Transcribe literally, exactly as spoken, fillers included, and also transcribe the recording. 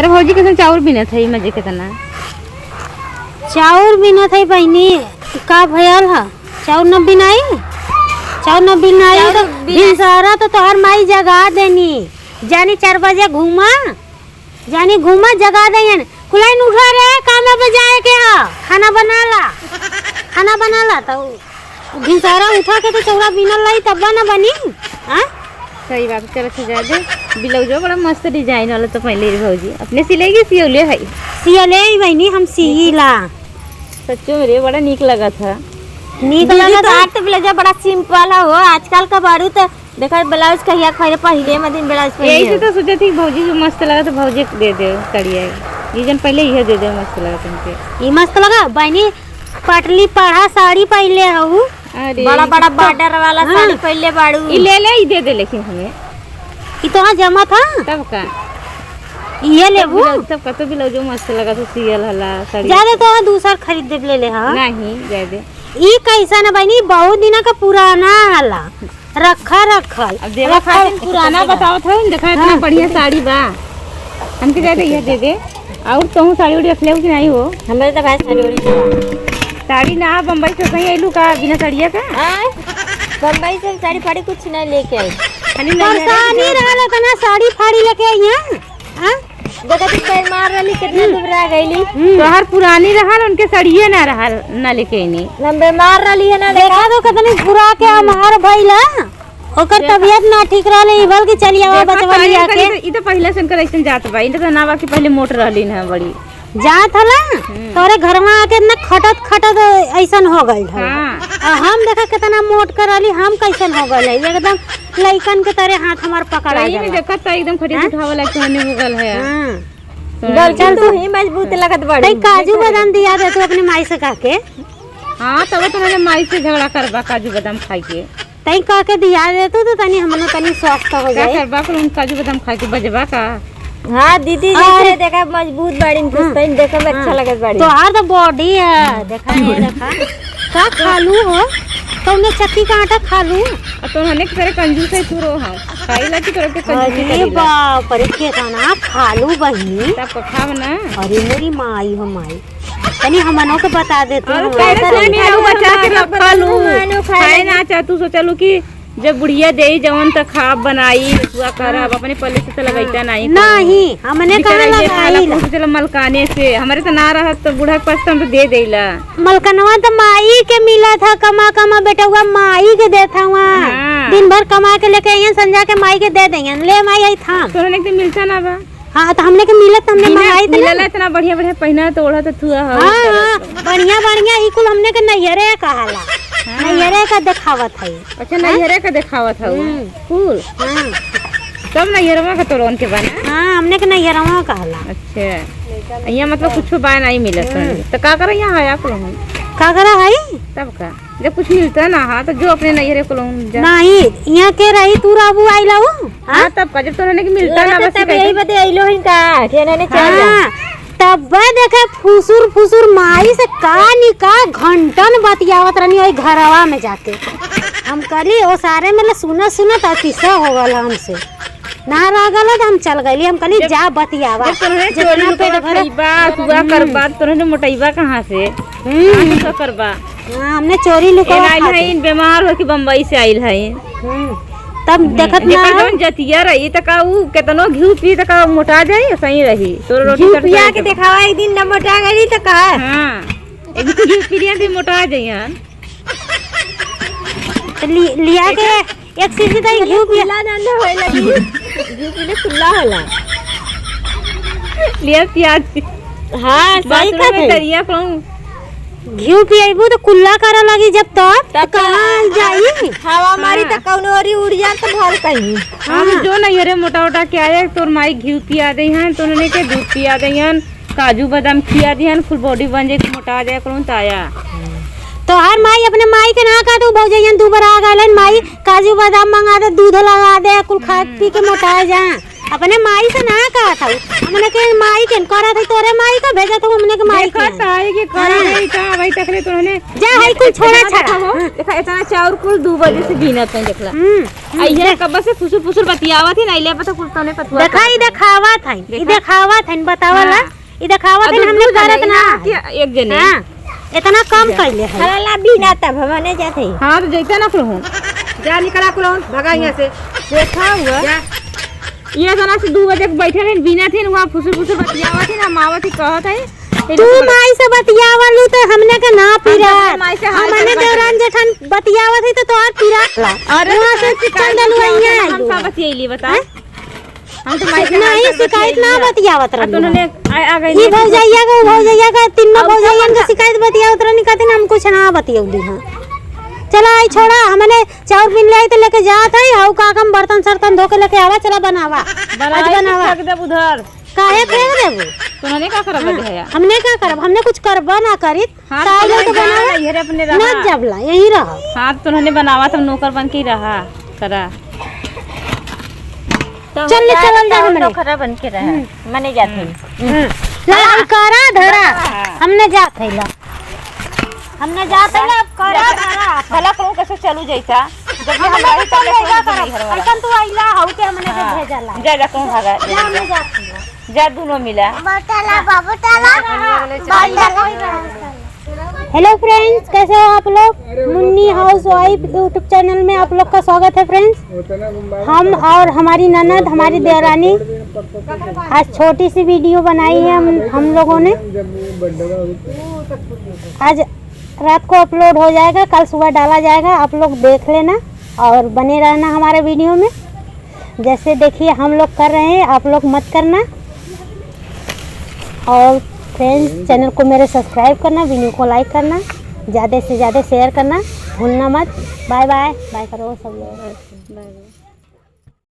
तो भौजी, कैसन चाउर बीनत है, मजे केतना? चाउर बीनत है बहिनी, का भयल ह? चाउर न बिनाई, चाउर न बिनाई चाउर तो बिना- भिनसारा तो तोहर माई जगा देनी। जानी चार बजे घूमा, जानी घूमा, जगा देयन। कुलाइन उठा रे, काम पे जाए के ह, खाना बना ला, खाना बना ला। तो भिनसारा उठा के तो चौरा बीनल रही, तब ना बनी। हाँ, सही बात। चलो, अच्छा, जाए दे। ब्लाउजो बड़ा मस्त डिजाइन वाला तो पहले ही भौजी अपने सिलेगी, सियौले है। सियले ही बहिनी, हम सियला। सच्चो में रे, बड़ा नीक लगत है। नीक दीदी, लगत है। तोहार तो ब्लाउज बड़ा सिंपल है हो। आजकल का बारू तो देखा ब्लाउज कहिया खैरे पहिले में दिन ब्लाउज पहले यही से हो। तो सोचे थी भौजी जो मस्त लगत है, भौजी के दे दे साड़िया। ये जन पहले यह दे दे, मस्त लगत हमके। ये मस्त लगा बहिनी, पटली पढ़ा साड़ी पहले हऊ। अरे, बड़ा बड़ा तो बॉर्डर वाला हाँ। साड़ी पहले बाड़ू। ई ले ले, ई दे दे लेकिन हमें। ई तो हाँ जमा था। तब का? ये लेबू? ब्लाउज, तब का तो ब्लाउजो मस्त लगा तो सियल हला साड़ी। ज्यादा तो हाँ दूसर खरीद देब ले ले हाँ। नहीं, ज्यादा। ई कैसा ना बनी, बहुत दिना का पुराना हला। रखा रखल। अब देवा रखा खातिर पुराना बतावत हो, देखा इतना हाँ। बढ़िया साड़ी बा। हमके ज्यादा ये दे दे। और कहूँ साड़ी उड़ी रख ले कि नहीं हो? हमरे तो भाई साड़ी उड़ी ना। साड़ी ना, बम्बई से कहीं अइलू का बिना साड़िया का? आय, बम्बई से साड़ी फाड़ी कुछ नहीं लेके आई। खाली नैहरे परेशानी के रहल, इतना साड़ी फाड़ी लेके आई हैं? हाँ? देखा तू बीमार रहली, कितना दुबरा गईली। हम्म। तोहर पुरानी रहल, उनके साड़िए ना रहल, ना लेके आईनी। हम बीमार रहली है ना, देखा देखा। तो कितनी बुरा के हमार भइला। ओकर देखा। तबियत ना ठीक रहले, ई बोल कि चली आवा देखा, बचवा तारी लिया के। ई तो, ई तो पहिले से उनकर ऐसन जात बा। इनका तो ना बा कि पहिले मोट रहली ना बड़ी। जात हला? हम्म। तोरे घरवा आके इतना खटत खटत ऐसन हो गइल है। हाँ। आ हम देखा कितना मोट कर रहली, हम कैसन हो गइल है, एकदम लइकन के तरह हाथ हमार पकड़ा सही में जाला। देखा तो एकदम खटिया हाँ? उठावे लायक तो होने हो गल है। हाँ। तो गलती चल तू तू ही मजबूत लगत बड़ी। तई काजू बादाम दिया दे तू अपने माई से कह के। हाँ, तब तो मेरे माई से झगड़ा करबा काजू बादाम खाई के। तई कह के दिया दे तू तो तनी हमनो तनी स्वस्थ हो का जाए। करबा कुल उन काजू बादाम खाई के बजबा का? हाँ दीदी, अरे। जैसे देखा मजबूत बाड़ी, हाँ। पुस्तैन देखे में अच्छा हाँ। लगत बाड़ी। तोहार तो बॉडी है, देखा ये देखा। का खालू हो? कौनो चक्की का आटा खालू? आ तो हने के तरह कंजूस है तू रो हम। खाई ला कि तोरा के कंजूसी अरे करीला। बाप रे, केतना खालू बहिनी। तब का खाब ना। अरे मोरी माई हो माई। तनी हमनो के बता दे तू। अरे हमारे पहले से खाली नहीं खाली बचा के खाना रखा लू। बनाओ, खाए खाए ना। ना चाह तू सोचलू कि जब बुढ़िया देई जवन त खाब बनाई, रसुआ करब, हाँ। अपने पल्ले से त लगैता हाँ। नहीं। नहीं, हमने कहाँ लगाई ला? चलो मलकाने से, हमारे त ना रहत त बूढ़ा के पास त हम त दे देला। मलकनवा त माई के मिलत ह, कमा कमा बेटवा माई के देत हवा। हाँ। दिन भर कमा के लेके अइहन, संझा के माई के दे देहन, ले माई आई थाम। तोहने के मिलता ना बा। हाँ, त हमने के मिलत, हमने मिला-, मंगाई त मिलला ना। इतना बढ़िया बढ़िया पहिना त ओढ़त थुआ हो, हाँ, करत हाँ, हो। बढ़िया बढ़िया ई कुल हमने के नैहरे कहाला। हाँ। नैहरे का देखावत है। अच्छा, हाँ? नैहरे का देखावत हऊ। हम्म। कुल? हाँ। सब नैहरवा का तोरन के बा ना? हाँ, हमने के नैहरवा कहाला। अच्छा। यहाँ मतलब कुछो बा नहीं मिलत हम्म। है। त का करे यहाँ है आप लोग? का करा है? तब का? जब कुछ मिलता ना हा, तो जो अपने नैहरे को लोग जा। नहीं, यहाँ के रही तू रहबू आइला हूँ, हाँ? हाँ, तब का? जब तोहने के मिलता ना, बस तब यही बदे आइलो ही का, कि इन्होंने चल जा। हाँ, तब देखे फुसुर फुसुर माई से का नी का घंटन बतियावत रहनी ओई घरवा में जाके। हम कहली, "ओ सारे में ले सुना सुना त अतिशय हो गल हमसे।" ना रह गल त हम चल गइली। हम कहली, जब, "जा बतियावा।" जब तोहने जितना चोरी पेट लुकवा भरे। खइबा, सुआ हम्म। करबा, त तोहने मोटइबा कहाँ से? हम्म। कहाँ से सुआ करबा? हाँ, हमने चोरी लुकवा एन आइल खातिर। हईन, बीमार हो के बम्बई से आइल हईन। हम्म। तब हम्म, देखत ना जेकर हो। जौन जतिया रही, त का ऊ केतनो घिउ पी, त का मोटा जाई? सही रही। तोर रोटी घिउ चटका पिया के एकदम। देखावा, एक दिन न मोटा गई, त का? हाँ, एक दिन घिउ पी लिया, फिर मोटा जाई यार। त लि-, लिया के एक सीसी दही घिउ पिया। कुल्ला ना, ना होए लगी। घिउ पीले कुल्ला होला। लिया पिया। हाँ, सही बाथरूम में कहत है। तरिया कहूँ। घिउ पियबू त कुल्ला करे लगी जब तब, तब त कहाँ त जाई? हवा मारी हाँ। त कौनो ओरी उड़ जा त भल कहीं। हम हाँ। जो नैहरे मोटा उटा के आए, तोर माई घिउ पिया दे हैं, तो उन्होंने के दूध पिया दे हैं, काजू बादाम खिया दे हैं, फुल बॉडी बन जाए, मोटा जाए, कौन ताया। तोहार माई अपने माई के ना कह दू, भौजैया दुबरा गलन, माई काजू बादाम मंगा दे, दूध लगा दे, कुल खा हम्म। पी के मोटा जा। अपने माई से ना कहत हऊ, हमने के माई के करत है, तोरे माई का भेजत हऊ, हमने के माई के। देखत है कि करत हाँ। है का, वही तकले तो उन्होंने जा, है कुल छोड़ा इतना छाड़ा। देखो, हाँ। देखा, इतना चाउर कुल दू बजे से बीनत है, देखला। हम्म, हम्म, आ ये देख। कब से फुसुर फुसुर बतियावत है ना, इले पता कुल तने पतुआ देखा, ई करत है। देखावत है, ई देखा। देखावत है, बतावला। हाँ। ई देखावत अब है, हमने दूध करत नहीं ना ना। कि एक जने। हाँ, इतना कम जा। कइले है। हला ला भी ना तब हमने जात है। हाँ, तो जैते ना कुल हूँ। जा निकला कुल हूँ, भगा यहाँ से। देखा हुआ। जा। ये जना से दू बजे के बैठे रहे, बीना थे, वहाँ फुसुर फुसुर बतियावत है, हम आवत ही कहत है। ये तू लोग माई से बतियावलू तो हमने के ना हम तो अपने पिरात। माई से हाल हमने चाल देवरान जेठान बतियावत है तो तोहार पिरात ला। अरे वहाँ से तो चल देलू, हम यहाँ हम आइलू। सब बतियैली, बता। हैं? हम तो माई से नहीं, हाल चाल शिकायत ना बतियावत अब तो रहली उन्होंने है। आ, आ गई ई नहीं। भौजैया का, ऊ भौजैया का, तीनों अब भौजैयन का का शिकायत बतियावत रहनी, कहती ना हम कुछ ना बतियौली हाँ। चला आई छोड़ा, हमने चाउर बीन ले आई तो लेके जात है, हऊ का कम बर्तन सर्तन धो के लेके आवा, चला बनावा। बनावा आज तो बनावा। फेंक देब उधर। काहे फेंक देबू? तो उन्होंने का करब हाँ, दे है? हमने का करब? हमने कुछ करबा ना करित। हाँ, ताऊ तो लोग तो बनावा। बनावा, इधर अपने ना रहा। जबला, यहीं रहो। हाँ, तो उन्होंने बनावा, तब नौकर बन के ही रहा करा। तो चल ले, जा, चलल जा तो हमरे। नौकरा बन के रहा। हम्म। मने जात हई। हम्म। लड़ाई करा धरा। हाँ। हमने जात है ला। हमने जात है ला, अब करा धरा। भला कहूँ कैसे चलू जैसा। जब हम हमारे लोग पहले चल कोई जाइबा नहीं करब। हरवाला। ऐसन तू अइला, हऊ के हमने के हाँ। भेजला। जा, जा, कहूँ भागा। जा, हमने जात है। जा, दोनों मिला। बाबू टाला, बाबू टाला, बाबू टाला। Hello friends, कैसे हो आप लोग? मुन्नी Housewife YouTube channel में आप लोग का स्वागत है friends। हम और हमारी ननद, हमारी देवरानी आज छोटी सी video बनाई है हम, हम लोगों ने। आज रात को upload हो जाएगा, कल सुबह डाला जाएगा, आप लोग देख लेना और बने रहना हमारे video में। जैसे देखिए हम लोग कर रहे हैं, आप लोग मत करना। और friends, channel को मेरे subscribe करना, video को like करना, ज़्यादा से ज़्यादा share करना भूलना मत। Bye bye, bye करो सब लोग। Bye bye।